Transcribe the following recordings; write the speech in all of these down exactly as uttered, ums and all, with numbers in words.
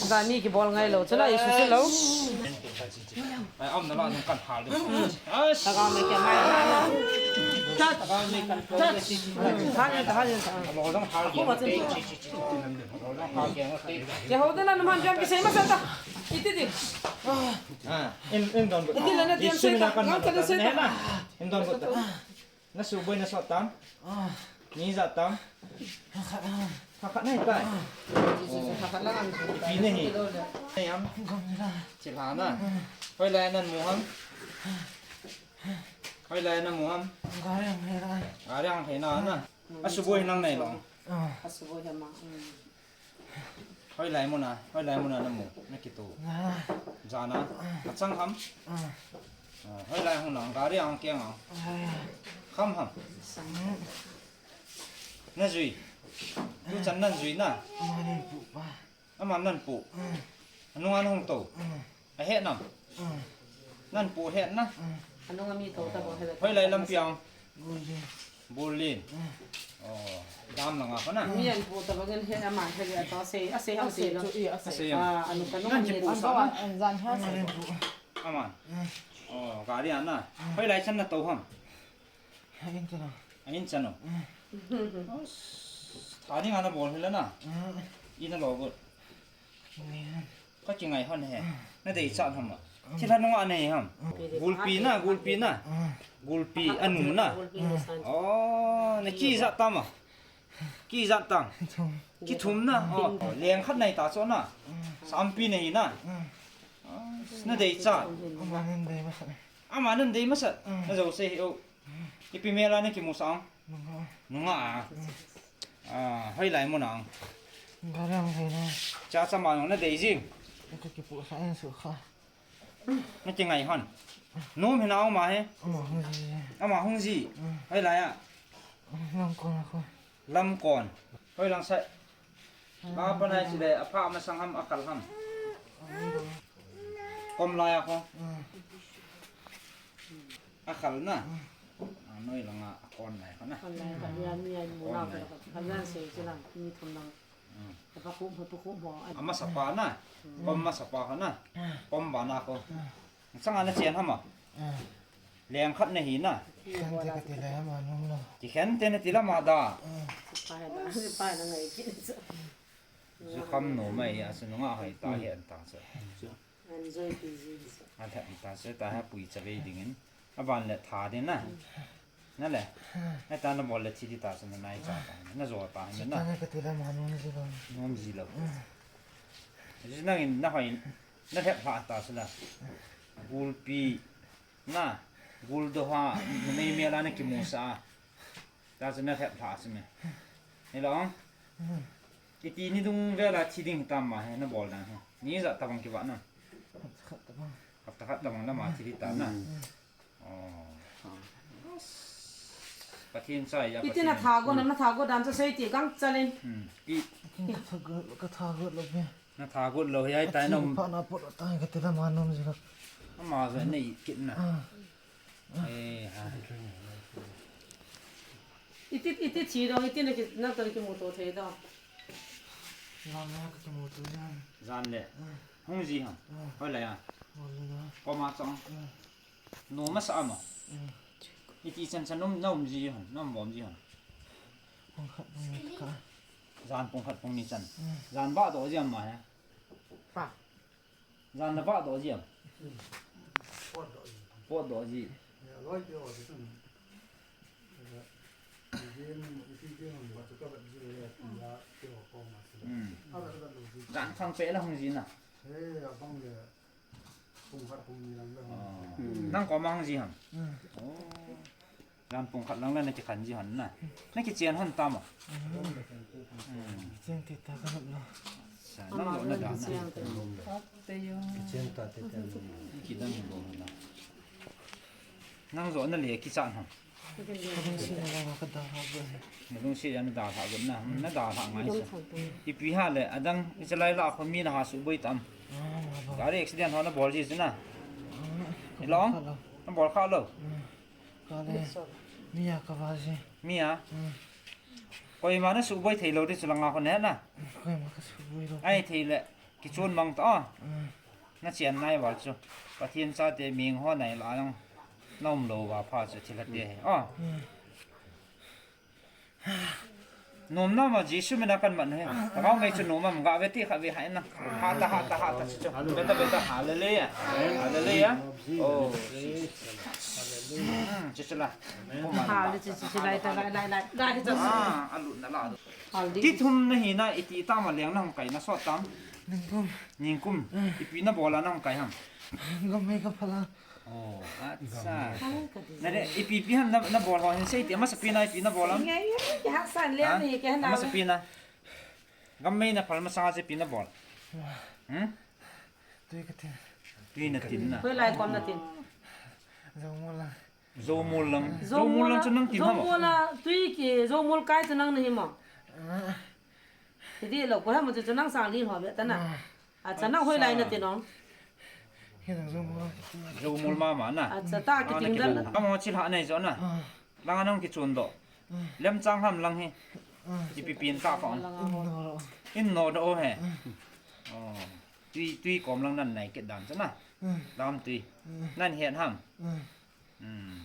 Dani kibol ngai lou, chulai isu se lou. Ai, um, na la, nung kan hal ding. Ai. Tagal me ke mai. Tagal me kan. Hal, hal, hal. Lo dang hal ding. Lo dang hal ding. Ke ho de na man jam ke sei ma sa ta. Iti di. Ah, in, in don. Iti la na diam sei ta. Kan kan sei ta. In don. Na suboi na sot tam? Ah. Ni ijat tam? Khat, ah. Khat, khat nahi tai. Ah. Khat, khat lang. Ipi nahi? Nahi ham? Gam ni la. Chilha na. Ah. Hoilai nan mu ham? Hoilai nan mu ham? Gari ang hei la. Gari ang hei na na. Ah. Asuboi nang nai lo. Ah. Asuboi ma. Mm. Hoilai muna, hoilai muna na mu, na kitu. Ah. Jana, ah. Achang ham? Ah. Ah, hoilai hung nang, gari ang kiang ang. Ah. Kham ham? Sang. Na jui. Tu chan nan jui na. Ama nan pu pa. Ama nan pu. Ah. Anung an hung to. Ah. Ahe nam? Mm. Nan pu he na? Mm. Anung a mi to ta bo he. Hoilai lampi ang? Bulin. Bulin. Mm. Oh, dam langa kho na? Mi an pu ta bo ngen he ama he le to sei, a sei ha sei lo. Chu i a sei. Sei. Ah, anu ka nung nan mi kipu to sa ba? An jan ha sei. Aman. Mm. Oh, gari ana. Mm. Hoilai chan na to ham? Ahin chano. Ahin chano. Mm. Tha ding ana bol hila na. Mm. Ina lo got. Ngai han. Ka kingai hon he. Mm. Na dei chat ham a. Mm. Thil hanung a nei ham. Mm. Gulpi na, gulpi na. Mm. Gulpi, anu na. Gulpi na san. Oh, na ki jat tam a. Ki jat tam. Thum. Ki thum na. Oh, leng khat nei ta cho na. Mm. Sampi nei na. Mm. Oh, na dei chat. Ama nan dei masa. Ama nan dei masa. Mm. Na jo se hi o. Ipi mela na kimu sang? Nunga. Nunga a. Ah, hoilai mun ang? Gari ang hei na. Cha cha ma nung na dei jing. Ka kipu sa en su kha. Na kingai hon. Nom hi na ma he. Ama hung ji. Ama hung ji. Mm. Hoilai a? Lamkon a kho. Lamkon. Hoilang sa. Ba pa nai chile, apha masang ham, akhal ham? Kom lai a kho. Mm. Akhal na. Mm. A noi langa akon lai kho na. Kon lai kho, ya mi ai mu na kho. Kon lai. Kho ya se chu lang, mi thum lang. Mm. Pa khu, pa khu mo. Ama sapa na. Mm. Kom ma sapa kho na. Mm. Kom ba na kho. Mm. Sanga na chen ham a? Ah. Leng khat na hi na. Khen te ka ti le ama nom lo. Ti khen te na ti la ma da. Ah. Sipai da, sipai na ngai ki. Jukham nom mai a, sununga hoi ta hi an ta se. An joi pi ji. An ta, an ta se ta ha pui cha vei ding in. Aban le tha ding na. Na le. Ai ta na bol le thi di ta se na nai cha ta. Na jo ta na. Ka ti la ma nom ji lo. Nom ji lo. Ah. Ji nang in na hoi. Na lhep lha ta sila. Gulpi na, gul doha, numei mela na kimu sa. Ta chu na lhep lha sime. Hello? Iti ni dung vela thi ding tam ma he, na bol dan he. Ni ijat tabang kiva na? Hapta khat tabang. Hapta khat tabang lama thi di ta na. Mm. Oh. Pathen chai ya. Iti na Pathen. Tha go na, na tha go dan chu sei ti gang chalin. Hmm. I. Ka tha go, ka tha go lo be. Na tha go lo hi ai tai nom. Pha na pot tai ka ti la ma nom ji lo. Ama jo nei kit na. Ah. Eh, ha. Iti, iti thi do, iti na ki, na ton kimu to thei do. Na na ka kimu to jan. Jan le. Ah. Hung ji ham. Ah. Hoilai a? Hoilai a? Kom a chang. Ah. Nom masa ama. Mm. Iti chan chan nom, nom ji hon, nom bom ji hon. Pung khat pung ni kha. Jan pung khat pung ni chan. Mm. Jan ba do ji ama he. Pa. Jan na ba do ji am? Mm. Pot do ji. Pot do ji. Ya, loi ti o ji. Mm. Jan khang pe la hung ji na. He, abang le. Pung khat pung ni lang le. Oh. Hmm. Nang kom a hung ji ham? Hmm. Oh. Jan pung khat lang le na kikhen ji hon na. Na kichen hon tam a? Hmm. Hmm. Kichen ti ta ka lo. Sa nang lo na da na. Kichen ta ti ta. Kidang lo na. Nang jo na le kichan ham? Kadung si na la ka da ha ba. Nadung si ya na da ha ba na. Na da ha ngai sa. Ipi ha le, adang, ichalai la kho mi na ha suboi tam. Ah, ma ba. Gari accident ho na bol ji na. Ah, Ilong? Ka lo. Na bol kha lo. Hmm. Ka le. Mi ya ka ba ji. Mi ya? Hmm. Koima na suboi thei lo di chu langa kho ne na. Koima ka suboi lo. Ai thei le. Kichun mang ta. Hmm. Na chian nai val chu. Pathian chate ming ho nai la jong. Na um lo va pha chu thil a te he. Ah. Hmm. Nom na ma Jesu mina kan man he. Ka kau mai chu nom am ga ve ti kha ve hai na. Ha ta, ha ta, ha ta chu chu. Beta, beta, hallelujah. Hallelujah. Oh. Hmm, chu chu la. Hallelujah, chu chu lai ta, lai, lai, lai. Lai chu. Ah, alu na la. Hallelujah. Ti thum na hi na iti ta ma leng na hung kai na sot tam. Ningkum. Ningkum. Ipi na bol a na hung kai ham. Gam mai ka phala. Oh, acha. Na de, ipi pi ham na, na bol ho hin sei ti, amasapen a ipi na bol ham? Ngai, ngai, ke ha san le Ha? ni, ke ha na. Amasapen a. Gam mai na phal masang a ipi na bol. Hmm? Tui ka tin. Tui na tin na. Hoilai kom na tin. Zomol lang. Zomol lang. Zomol lang chu nang tin ham? Zomol a, tui ki, zomol kai chu nang na hi mo. Ah. Ti di lo, ko ha mo chu nang sang lin ho be ta na. Ah. Acha, nang hoilai na tin ong. Hi nang Zomol. Zomol mama na. Acha, ta ki ting dan. Amo chil ha nei jo na. Ah. Langa nang kichun do. Ah. Lemchang ham lang hi. Ah. Ipi pin ta ko. In no do. In no do he. Ah. Oh. Tui, tui kom lang nan nai kit dan chu na. Ah. Dam tui. Ah. Nan het ham. Ah. Hmm.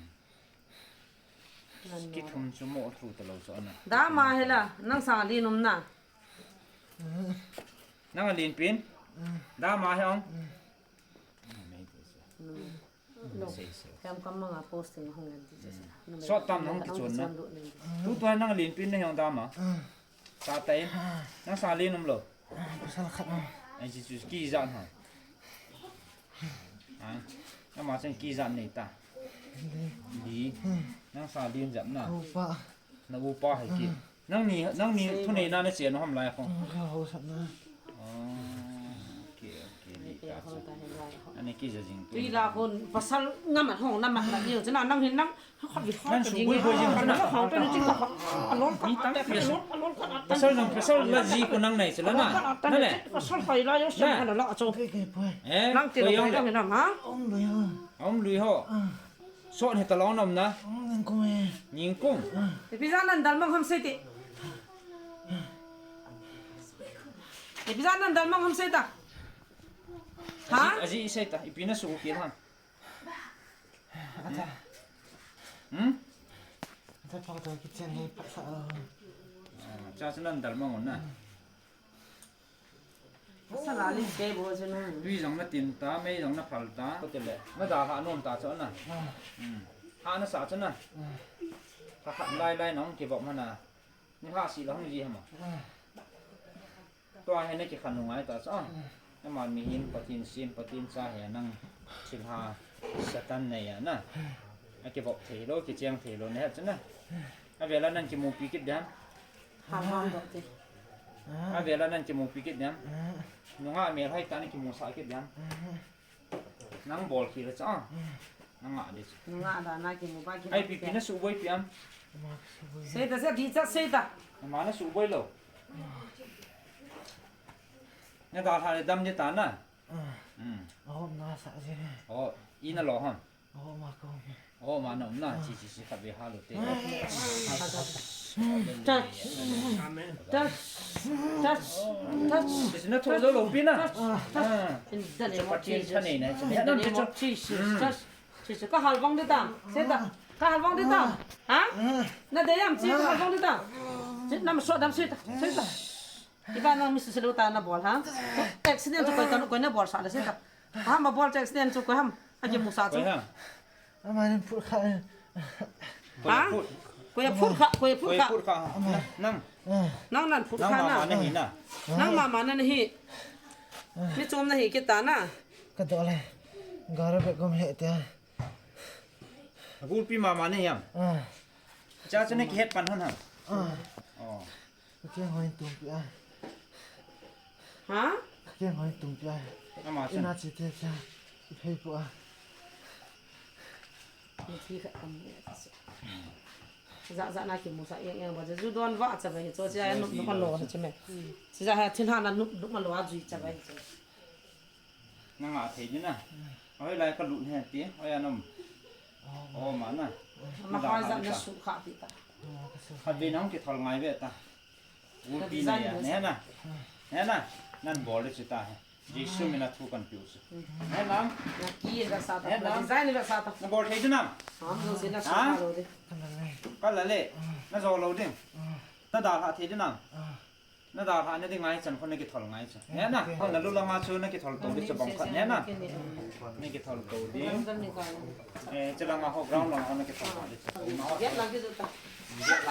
Ki thum chu mo thu ta lo chu na. Dama he la, nang sang lin um na. Nang a lin pin. Dama he ong. Lo. Sei, sei. Kam kam manga posting hung len ti chu. Sot tam nang kichun na. Tu tu nang a lin pin na he ong dama. Sa tai. Nang sang lin um lo. Ah, pasal khat ah. Ai, chi chu kija na. Ha? Ama chen kija nei ta. Di. Di. Nang sang lin jat na. Upa. Na upa hai ki. Nang ni, nang ni thu nei na na chen ham lai ko. Ka ho sat na. Oh, okay, okay, ni ta chu. Ani kija jing tu. Tui la kon pasal ngam hong na mat la ni chu na nang hin nang. Nang suboi boi jing. Pasal nang pasal la ji ko nang nai sila na. Na le. Pasal pai la yo sem na la cho. Eh, nang ti lo nang na ha. Om lui ho. Sot he ta long nom na. Ningkung. Ipi ja nan dal mang ham sei ti. Ipi ja nan dal mang ham sei ta. Ha? Aji, aji sei ta. Ipi na su ki ham. Acha. Hmm? Acha, phak ta kitchen hi phak sa lo. Ah, cha chu nan dal mang un na. Sa la li ke bo chu na. Tui jong na tin ta, mei jong na phal ta. Ko te le. Na da ha nom ta chu na. Ah. Hmm. Ha na sa chu na. Ah. Ka khat lai lai nong ki bok ma na. Ni ha si la hung ji ha ma. Ah. Tua hi na kikhen u ngai ta chu. Ama mihem Pathen sem, Pathen cha hi nang thilha Satan nei a na. A kivop thei lou, kicheng thei lou na hi chu na. A vela nang kimupi kit diam. Ha ha do te. A vela nang kimupi kit diam. Nungah mel hoi ta na kimusah kit diam. Nang bol khi le cha. Nang ngah de chu. Nang ngah da na kimu ba ki. Ai, pipi na suboi pi am. Sei ta, sei di cha, sei ta. Ama na suboi lou. Na da ha le dam de ta na. Hmm. Oh, na sa je. Oh, i na lo ham. Oh, ma ko. Oh, ma na um na, chi chi chi khat ve ha lou te. Touch. Touch. Touch. Touch. Chi na tho lou lou pi na. Touch. Touch. Ah. In the name of Jesus. In the name of Jesus. Touch. Chi chi ka hal vang de ta. Sei ta. Ka hal vang de ta. Ha? Na de yam chi ka hal vang de ta. Chi na ma so dam sei ta. Sei ta. Iba nang mi su se lou ta na bol ha. Accident chu koi ta, koi na bol sa le sei ta. Ha, ma bol chu accident chu koi ham. A kimu sa chu. Koi ham. Ama nin phut kha. Ha? Koi phut. Koi phut kha, koi phut kha. Koi phut kha. Nang. Nang nan phut kha na. Nang mama na hi na. Nang mama na hi. Mi chom na hi kita na. Ka do le. Garbage gom he te. Gulpi mama na hi am. Ah. Cha chu na kihet pan hon ham. Ah. Oh. Ka keng hoi tum pi a. Ha? Ka keng hoi tum pi a. Ama chen. Ina chi te cha. I phei pu a. Ni thi kha kam ni a chi. Jat jat na kimusah eng eng ba chu, ju don va cha ba hi chu, cha nu nu lo na chu me. Cha ha thin ha na nu nu lo a jui cha ba hi chu. Nanga thei ding na. Hoilai ka lut hen ti, hoi anom. O ma na. Ma hoi jat na su kha ti ta. Khat ve nang kithol ngai ve ta. Ulpi na ya, ne na. Ne na. Nan bol le chu ta he. Jesu min a thu kan piu chu. Ne na. Na ki da sa ta. Ne na. Design da sa ta. Na bol thei ding na. Ham do se na sa lo de. Ka la le. Na jo lo ding. Na dalha thei ding na. Na dalha na ding ngai chan khun na kithol ngai chu. Ne na. Khun na lu langa chu na kithol to ding chu bang khat ne na. Na kithol to ding. Eh, chu langa ho ground langa ho na kithol to ding chu. Get lang ki ta.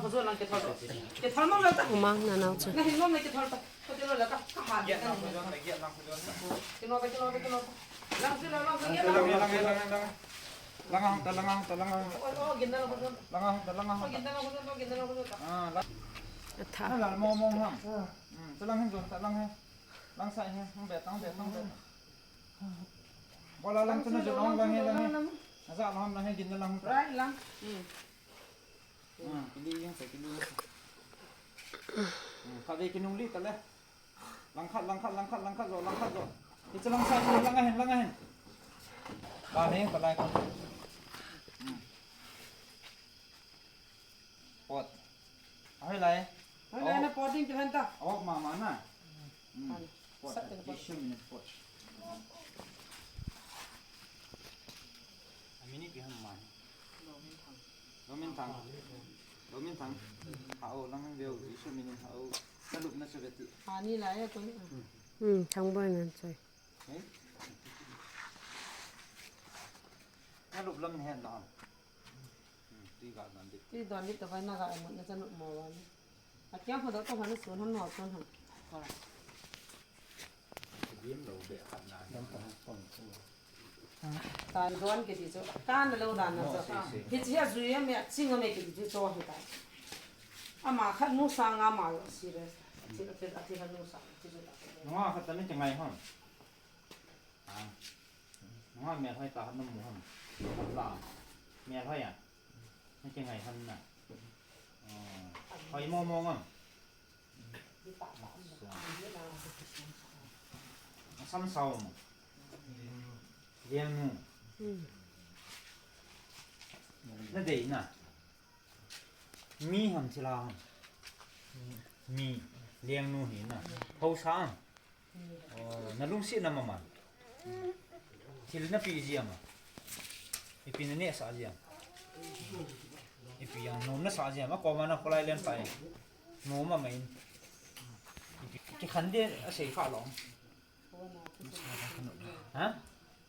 Ko jo lang kithol to. Kithol mo la ta. Uma na nau chu. Na hin mo na kithol ta. Ko ti lo la ka ka ha. Get lang ko jo ta, get lang ko jo ta. Kino ta, kino ta, kino ta. Lang chu la lang ka get lang. Lang, lang, lang, lang, lang. Lang hang ta, lang hang ta, lang hang ta. O, o, gin na lang ko jo. Lang hang ta, lang hang ta. O, gin na lang ko jo, o, gin na lang ko jo ta. Ah, lang. Atha. Na la mo mo ham. Hmm, ta lang hin jo ta lang he. Lang sa he, hung be tang, be tang, be tang. Bola lang chu na jo lang, lang he, lang he. Aja lang, lang he, gin na lang. Right lang. Hmm. Hmm, kili yang sa, kili yang sa. Hmm, khat ve kinung li ta le. Lang khat, lang khat, lang khat, lang khat jo, lang khat jo. Hiche lang sa, lang ahin, lang ahin. Ba he, ka lai ka. Hmm. Pot. Ahoi lai. Ahoi lai, na pot ding kihen ta. Awk mama na. Hmm. Pot. Sat teng pot. Jesu min a pot. A min ipi ham man. Lomin thang. Lomin thang. Hao lang veu, Jesu min in hao. Sa lup na chu ve ti. Ani lai a ko. Hmm, thang boi nan choi. Hei. Na lup lam hen da. Hmm, ti ga dan di. Ti don di ta vai na ga mo na chanu mo wa ni. A kiang ho da to han sun han no sun han. Dim lo be khat na. Ta don ke ti chu. Kan lo dan na chu. Hi chi a zui a me a ching a me ke ti chu cho hi ta. Ama khat nu sang ama lo serious. Ti ti ti nu sang ti chu ta. Nga khat ta ni ngai hon. Ah. Nga mel hoi ta han mu ham. La. Mel hoi a. Nang kingai han na. Oh. Hoi mo mo ngam. Sa. Asam sao mo. Liang nu. Hmm. Na dei na. Mi ham thilha ham. Mi, Liang nu hi na. Hausa ham. Oh, na lungsetna mama. Thil na pe ji ham. Ipi na nehsah ji ham. Ipi jong nom na sah ji ham. Akoma na kholai len tai. Nom mama in. Ipi kikhen ding asei kha lou. Ha?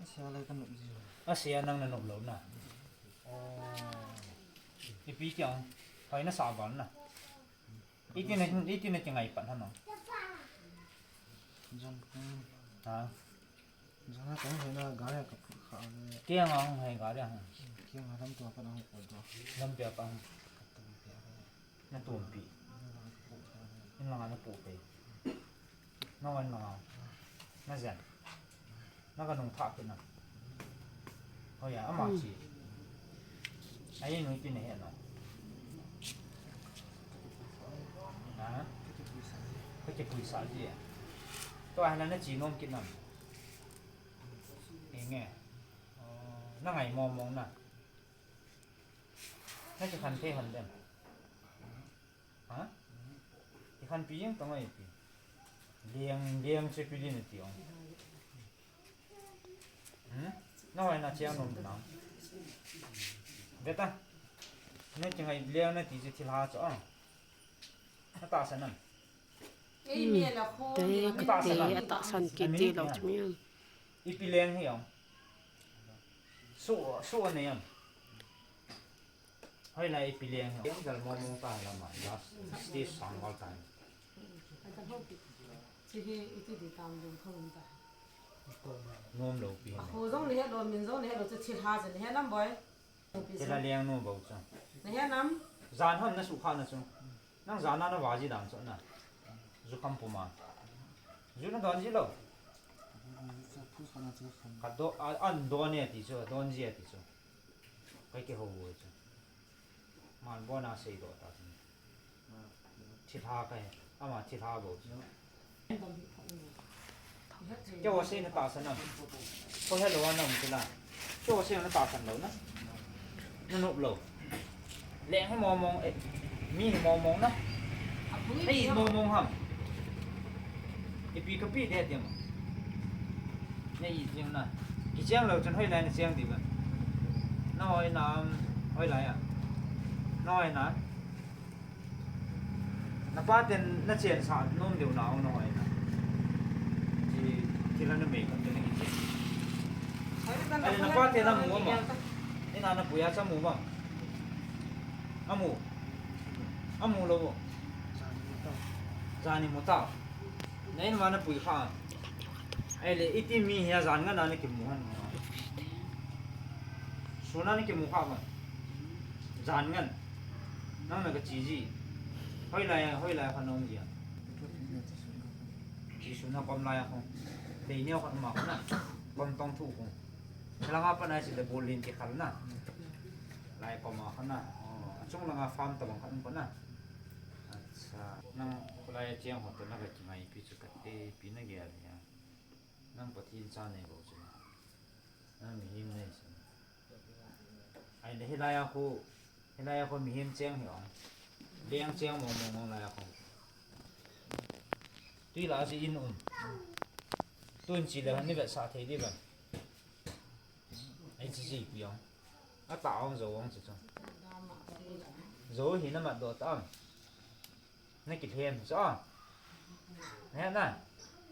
Asei lai ka nop ji. Asei a nang na nop lou na. Oh. Ipi ti jong. Hoi na sa val na. Iti na, iti na kingai pat ham. Jong. Ha? Jong na tong hoi na gari ka pu kha le. Kiang ang hai gari ang. Kiang a lam tua pa nang ko do. Lam pia pa ang. Ka tum pia. Na tumpi. In langa na pu pe. Na wan langa. Na jen. Na ka nung thah kit na. Hoi a, ama chi. Ai nung tin he no. Na. Ka kipui sah ji. To a na na chi nom kit nam. Enge. Oh, na ngai mong mong na. Na kikhen thei ham dem. Ha? Kikhenpi jeng tong ahi pi. Liang, liang chu ipi din ati ong. Hmm? Na hoi na chiang nom na. Beta. Na kingai liang na ti chu thilha chu ong. Na tahsan am. Ei, mi la kho, mi la kho. Tahsan am. Atahsan kiti lou chu mi am. Ipi liang hi ong. Su, su anei am. Hoi lai ipi liang hi. Liang jal mong mong ta lama. Last stage sang val ta. Chi hi iti di tam dum khong ta. Nom lou pi. Ho jong le lo, min jong le lo, chu thilha chu le nam boi. Thilha liang nu bou chu. Na he nam? Jan ham na sukha na chu. Nang jan a na va ji dan chu na. Jukham puma. Ju na don ji lou. Ka do, a, an don e ti chu, don ji e ti chu. Kai kihou e chu. Malbon a seidoh ta. Thilha kahi. Ama thilha bou. Keiho seina tahsan am? Kho helou a na um tila. Keiho seina tahsan lou na. Na nop lou. Leng hi mong mong, eh, mi hi mong mong na. Na it mong mong ham? Ipi kapeh ding ham? Na it jing na. Kicheng lou chun hoilai na cheng ding ham? Na hoi na am, hoilai a? Na hoi na. Na pa ten na chensah nom diu na hung na hoi na. Chi, thil a na mei khat ten na kichen. Ahile na pa ten amu am? Ina na pui a chu amu am? Amu. Amu lou. Jani mu ta. Na in ma na pui kha. Ahile iti mi hi a jan ngan a na kimu ham? Sun a na kimu kha am? Jan ngan. Nang na kache ji. Hoilai, hoilai kha na um ji a? Ji sun a kom lai a kho. Lei neo khat ma kho na. Kom tong thu kho. Langa pa na si le bol lin kikhal na. Lai kom a kho na. Oh, achung langa farm tabang khat um kho na. Acha. Nang kholai a cheng ho toh na kakingaipi chu kati, ipi na gel ham? Nang Pathen cha nei bou chu. Nang mihem nei chu. Ahile hilai a khu, hilai a khu mihem cheng hi ong. Leng cheng mong mong ong lai a khu. Tui lah a chu in um. Tun che le hon ni vetsah thei diu ham? Ai chi chi pi ong. Atah ong, jou ong chu chu. Jou hi na matdoh ta am? Na kilhem chu a. Na he na.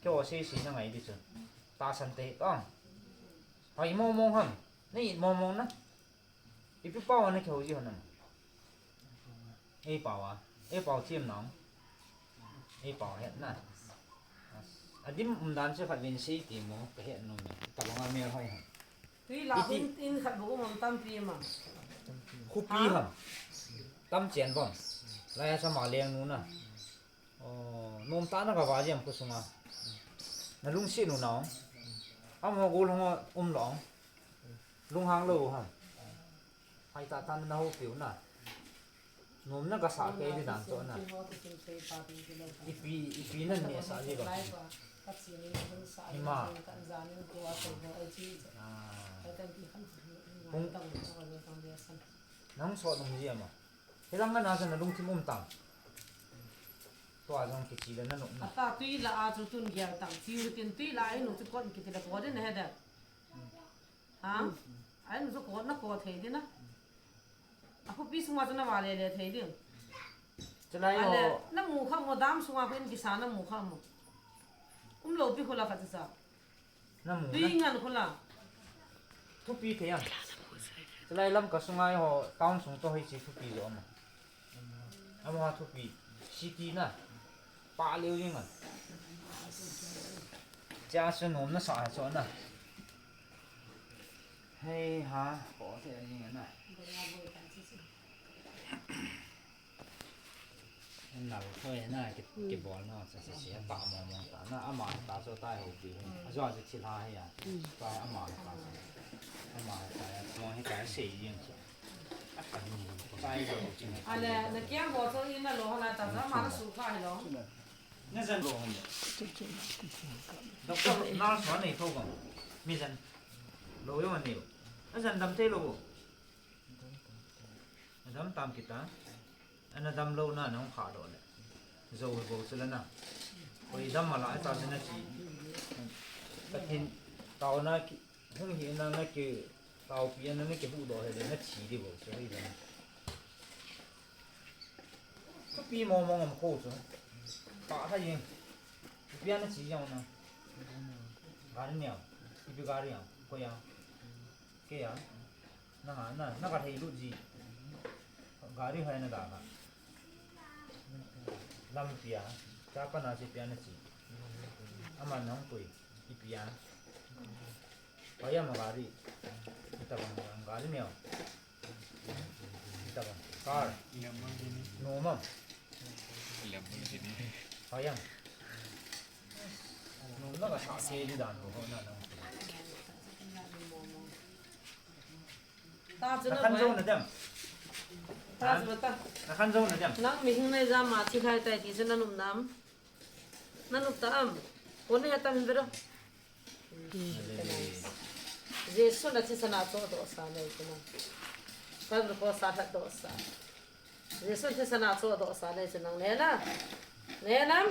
Keiho sei sei na ngai di chu. Tahsan te hi tong. Hoi mong mong ham? Na it mong mong na. Ipi pao a na kihou ji hon am? Ei pao a. Ei pao thiem nang. Ei pao het na. Adim umdan chu khatvei sei ti mo, ka het nom e. Tabang a mel hoi ham? Tui lah a khu in, in khat bou um am, tampi am? Khopi ham? Tam chen bang. Lai a chu ama lengnu na. Oh, nom tah na gava ji am khosunga? Na lungset u na ong. Amaho gol hung um lou ong. Lunghang lou ham? Hai tah tah na houpi u na. Nom na kasah kei di dan chu na. Ipi, ipi na nehsah ji bang? Ima. Ah. Hung. Nang sot um ji am? Hilang ngan a chu na lungthim um tam? Tua jong kiche le na nop na. Ata tui lah a chu tun gel tang. Chiu tin tui lah a inu chu kon kiti le kon na he de. Ha? A inu chu kon na kon thei di na. A khopi sunga chu na va le le thei di. Chulai ho. Ale, na mu kha mo, dam sunga khu in kisa na mu kha mo? Um lou pi khu la kha chu cha. Na mu na. Tui ngan khu la. Thupi thei am? Chulai Lamka sunga ho town sung toh hiche thupi jo am? Amaho thupi. City na. Pah leu jing a. Cha chu nom na sa chu na. Hei ha, ko thei jing na. Nal khoi na ki, kibol na, sa, sa, sa, ta mo mo ta na, ama ta so ta ho pi. A jo ji thil ha hi a. Ta ama ta so. Ama ta ya, mo hi ta sei yin so. A kan ni, ta i lo chi na. Ale, na kiam bo so in na lo ha la ta, ama na su kha hi lo. Na jan lo hon. Doctor, nurse wa nei tho ko. Mi jan. Lo yo nei. A jan dam thei lo. Adam tam kita. Ana dam lou na nong kha doh le. Jou bou chu la na. Koi dam mala ta chu na chi. Pathen taona ki, hung hi na na ki, taopi na na kihuhdoh hi le na chi di bou chu hi le. Thupi mong mong am kho chu. Pa ha yin. Ipi a na chi jong na. Gari neo. Ipi gari a. Koi a. Kei a. Nanga, na, na ka thei lut ji. Gari hoi na ga ka. Lampi a. Cha pa na chi pi a na chi. Ama nong pui. Ipi a. Payam gari. Ita bang gari neo. Ita bang. Car. Lamborghini. No mam. Lamborghini. Payam. No na ka sa se di dan ko na na. Ta chu na kan jo na dem. Ta, ta, ta. Na khan jong na diam. Nang mihing nei jam a thi lai tai ti chu na num nam. Na num ta am. Ko ni ha tam hin vero. Jesu na thisan a chohdoh sa nei chu na. Ka ko sa lhatdoh sa. Jesu thisan a chohdoh sa nei chu nang ne na. Ne nam.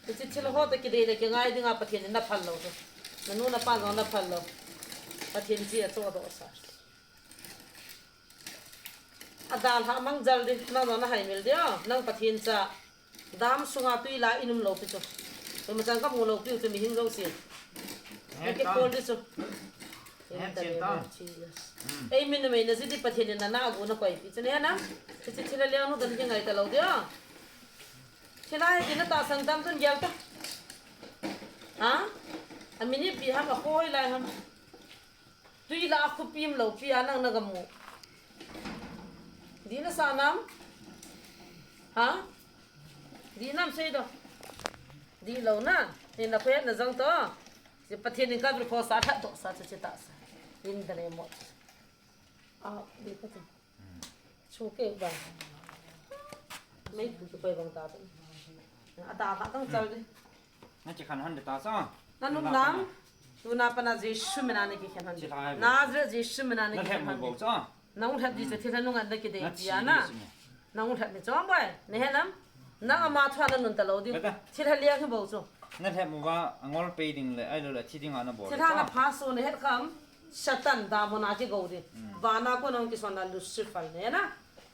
Hiche thil ho toh kidei le kingai dinga Pathen in na phal lou chu. Na nu na pa jong na phal lou. Pathen chi a chohdoh sa. A dalha mang jal di, nang jong na haimil di o, nang Pathen cha. Dam sunga tui la i num lou pi chu. Koima chan ka mu lou pi u chu mihing jouse. He, na kikhol di chu. In the name of Jesus. Hmm. Ei, mi numei na ji di Pathen in na na gu na koi pi chu ne na. Hiche thil a liang nu dan kingai ta lou di o. Thil a hi na tahsan tam tun gel ta. Ha? A minute pi ham, a khoi lai ham. Tui la a khupim lou pi a nang na ga mu. Di na sa nam? Ha? Di nam sei doh. Di lou na. Ni na khoh na jong toh. Hiche Pathen in ka bil kho sa that doh sa chu chi ta sa. In the name of. A, di ka chu. Chu ke bang. Mei pu chu koi bang ta chu. A ta ka tang chal di. Na kikhen hon di ta sa. Na nung nang. Tuna pana Jesu mina na kikhen hon di. Chi thai bo. Nazareth Jesu mina na kikhen hon di. Na lhem mo bo sa. Nang lhem di chu thil nung an na kidei pi a na. Nang lhem ni chom boi. Ne he nam. Nang ama thua na nun ta lou di. Beta. Thil ha liang hi bo chu. Na lhem mo ba angol pe ding le ai lo le thi ding a na bo. Thil ha na pha so ne het kham. Satan, Damon a kigo di. Mm. Vana kon a hung kison a Lucifer ne na.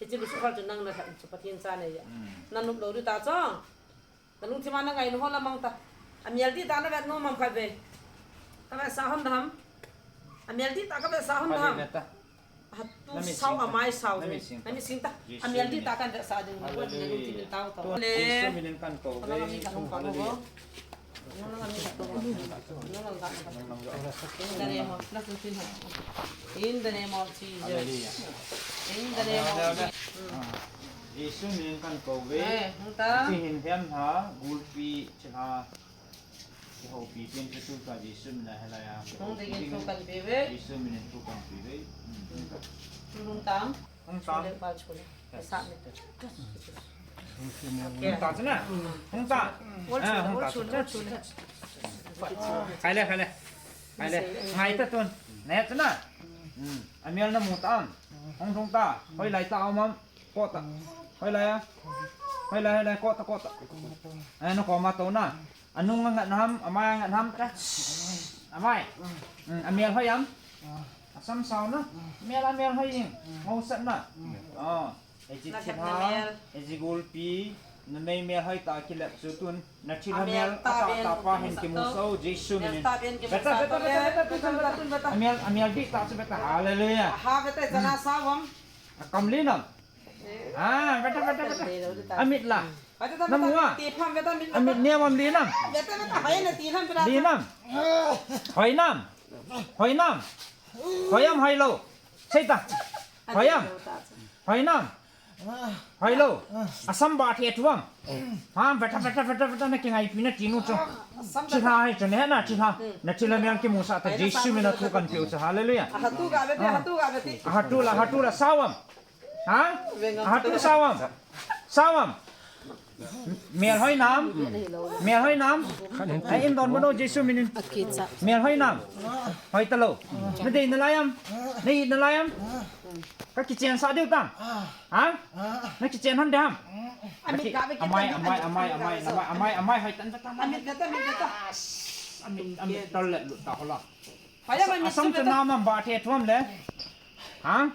Hiche Lucifer chu nang na lhem chu Pathen cha nei a. Mm. Na nop lou di ta chu. Na lungthim a na ngai nu ho la mang ta. A mial di ta na vet nom am khat ve. Ka vet sa hon dam. A mial di ta ka vet sa hon dam. Khat ve ta. A tu sao a mai sao ve. Na mit sing ta. A mial di ta kan vet sa ding. Hallelujah. Na lungthim in tao tao. Jesu min in kan ko ve. Hallelujah. In the name of Jesus. Hallelujah. In the name of Jesus. Jesu min in kan ko ve. Eh, hung ta. Hiche hin hem ha, gulpi, thilha, kihoupi pen chu tu ta Jesu min a helai a. Hung ding in thu kan pe ve. Jesu min in thu kan pe ve. Hmm. Hung tam. Hung tam. Chule pa chule. Sa mi. Hung ta chu na. Hung ta. Ol chule, ol chule, ol chule. Khai le, khai le. Khai le. Ngai ta tun. Na he chu na. Hmm. A mial na mu ta am. Hung hung ta. Hoilai ta am am. Ko ta. Hoilai a. Hoilai, hoilai. Ko ta, ko ta. Ai, na ko ma to na. Anung angat nam, amai angat nam. Amai. Hmm, amial hoi am. Asam sao na. Amial, amial hoi ing. Ngau sat na. Oh. Eji thilha, eji gulpi, na mei mial hoi ta kilep chu tun. Na thilha mial, ata ta pa hin kimu sao, Jesu min in. Beta, beta, beta, beta, beta, beta. Amial, amial di ta chu beta. Hallelujah. Ha, beta, sana sao am. Akam li nam. Ah, beta, beta, beta. Amit la. Na mu a. Amit niam am li nam. Li nam. Hoi nam. Hoi nam. Hoi am hoi lou. Sei ta. Hoi am. Hoi nam. Hoi lou. Asam ba the thuam. Ha, beta, beta, beta, beta, na kingaipi na ti nu chu. Thilha hi chu ne na thilha. Na thilha mial kimu sa ta Jesu min a thu kan pe u chu. Hallelujah. Hatu ga bete, hatu ga bete. Hatu la, hatu la sao am. Ha? Hatu sao am. Sao am. Mial hoi nam. Mial hoi nam. Ai, in don mo no Jesu min in. Mial hoi nam. Hoi ta lou. Na dei na lai am. Na it na lai am. Ka kichen sa diu tam. Ha? Na kichen hon dam. Amai, amai, amai, amai, amai, amai, amai, hoi tan ta. Amit, amit, amit, amit. Amit, amit, tol le lut ta ho la. Asam chu nam am ba the thuam le. Ha?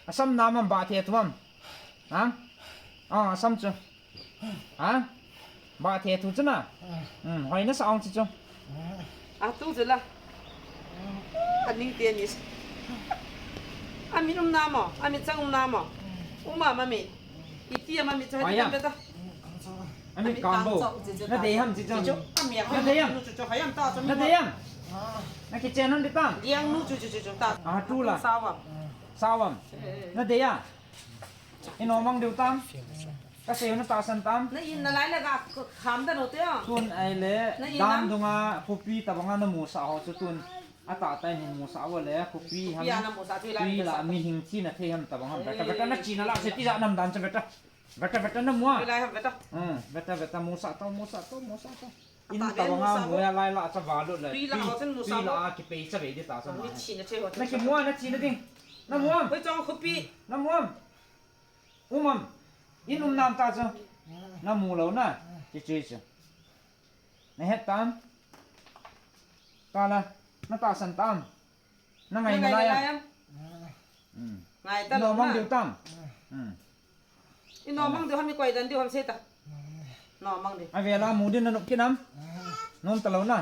Asam nam am ba the thuam. Ha? Ah, asam chu. Ha? Ba the thu chu na. Hmm, hoi na sa ong chu chu. A tu chu la. Aning te ni. Amit um na mo, amit chang um na mo. Um a ma mi. Iti a ma mi chu hoi ta. Amit kang bo. Na dei ham chi chang. Na dei ham. Na dei ham. Na kichen hon di tam. Liang nu chu chu chu chu ta. A tu la. Sao am. Sao am. Na dei a. I nom mang diu tam. Ka sei u na tahsan tam. Na in na lai le ga kham da no te o. Tun ai le dam dunga khopi tabanga na mu sa ho chu tun. Ata tai hin musa wa le, khopi ham. Khopi a na musa tui lai tui la sa. Mi hing chi na thei ham ta bang ham. Veta, veta na chi na la se ti ja nam dan cha veta. Veta, veta na mua. Tui lai ham veta. Hmm, veta, veta musa to, musa to, musa to. In ata ta bang musa ham, mua lai la cha va lo le. Tui la ho chen musa tui la ho. A ki pei cha ve di ta cha. Mi ma. Chi na thei ho. Na ki mua, na chi na ding. Na mua. Hoi chong khopi. Na mua. Um am. In um nam ta cha. Na mu lo na. Chi chi cha. Na het tam? Ta la, na tahsan tam? Na ngai na lai am? Hmm. Ngai ta lo na. Nom mang diu tam? Hmm. I nom mang diu ham, i koi dan diu ham sei ta. Nom mang diu. A vela mu din na nop kinam? Nom ta lo na?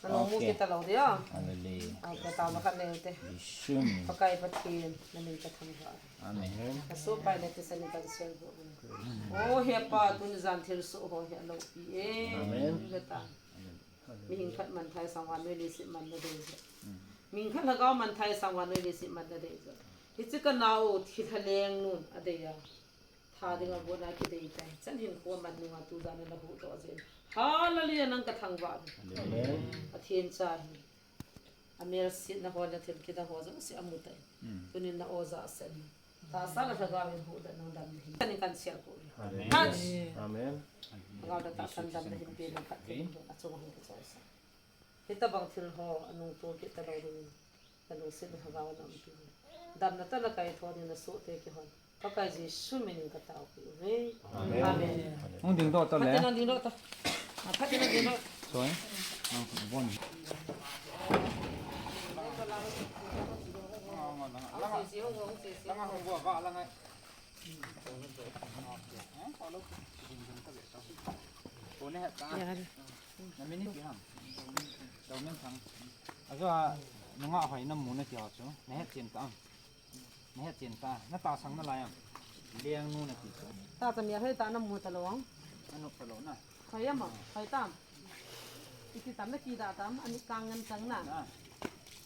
Na nom mu ki ta lo diu. Hallelujah. Ai, ka ta ma khat le te. Yeshua min. Pakai Pathen, na min ka thangvah. Amen. Ka soh pai le te sa ni ka sel bo. O he pa, tuni jan thil soh ho hi a loupi e. Amen. Ka ta. Amen. Mihing khat man thei sang vannoi leiset man na dei jeh. Mm. Mihing khat lhagao man thei sang vannoi leiset man na dei jeh. Hiche ka nao thilha lengnun a dei a. Tha dinga gona kidei tai. Chan hinkho man nunga tu dan a na huhdoh jeh in. Hallelujah, nang ka thangvah. Amen. Pathen cha hi. A melsetna ho le thil kidang ho jouse a mu tai. Mm. Tunin na o ja sen. Tahsa le lhagao in huhdoh nang damna hin. Kan in kan sial ko. Amen. Amen. Lhagao le tahsan damna hin pe nang khat thei a chung hung kichoi sa. Hitabang thil ho a nung tu kit ta lo ding. Ka lungset le lhagao na um tu. Damna tah le kai tho ding na soh te kihon. Pakai Jesu min in ka taopi uve. Amen. Amen. Hung ding doh ta le. Pati nang ding doh ta. Ah, pati nang ding doh. Sorry. Nang bon. Ya. Na minute ham. Tau min thang. Ajo a nunga hoi na mu na ti ho chu. Na het chen ta. Na het chen ta, na tahsan na lai am? Lengnu na ti chu. Ta ta mi a hoi ta na mu ta lo ang. Na nop ta lo na. Hoi am a, hoi tam. Iti tam na kida tam, ani kang ngan chang na. Na.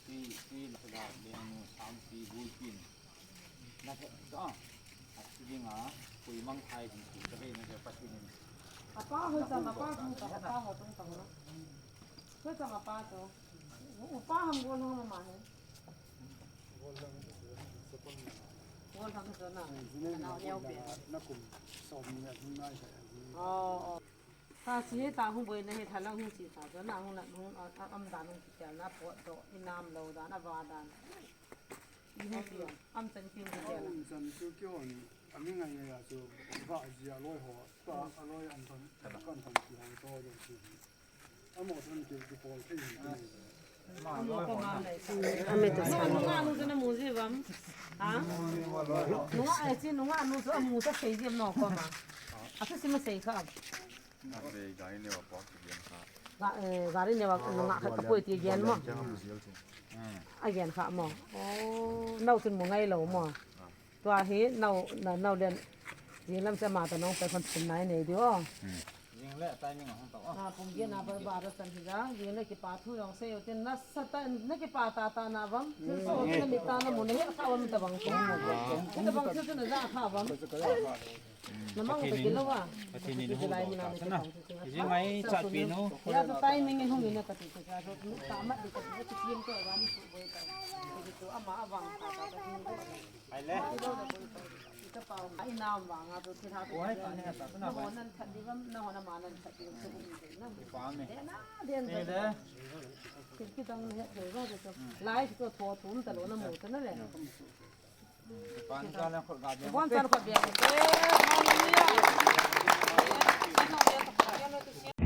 Ti, ti la ga lengnu sam ti bui pin. Na het ta. Ati ding a, kui mang thai ding ti ka ve na ja pa ti ni. Apa hoi tam, apa tu ta, apa ho tung ta ho. Hoi tam apa tu. Upa ham gol hang ma he. Gol hang chu na. Gol hang chu na. Ana neo pe. Na kum som ni a hung nai sa. Oh, oh. Ta si he ta hung boi na he tha la hung si ta. Chu na hung na hung, a, a, am dan hung kitel na pot doh. I nam lo dan, a va dan. I hung pi am chan pi hung kitel na. Am chan chu kihon. Ami ngai ngai a chu va ji a loi ho. Ta a loi am chan. Kan chan ki hong to jo chu. Ame to sa. Nunga nu chu na mu ji vam. Ha? Nunga, eh, chi nunga nu chu amu ta sei ji am no ko ma. A chu si ma sei kha. Ga, eh, gari ne wa nunga khat ka poi ti gen mo. A gen kha mo. Oh, nau chun mu ngai lo mo. Tua hi nau, na, nau len. Jing lam cha ma ta nong pe khon thum nai nei diu. Hmm. Jing le timing a hung tau. Na pum ge na ba ba da san hi ja. Jing le kipa thu jong sei u tin na sa ta na kipa ta ta na bang. Thil so na mi ta na mu na he ka wan ta bang ko. Ka bang chu na ja kha bang. Na mang ta ki lo wa. Pathen in hung lai dong na ta na. Jing ngai cha pi no. Ya ta timing in hung ni na ka ti ka so ta ma di ka ti ki yin ko wa ni su boi ta. Ki tu ama a bang ta ta ta. Ai le. Oi, ka ne ta na ba. Nahon nan that di bam, nahon ama nan that di bam, chu um de na. Pa me. De na, de na. Te de. Kil ki dang ne, de ba de. Lai to tho thum ta lo na mu ta na le. Pa ni ka le khol ga de. Bon tan khol de. Hallelujah.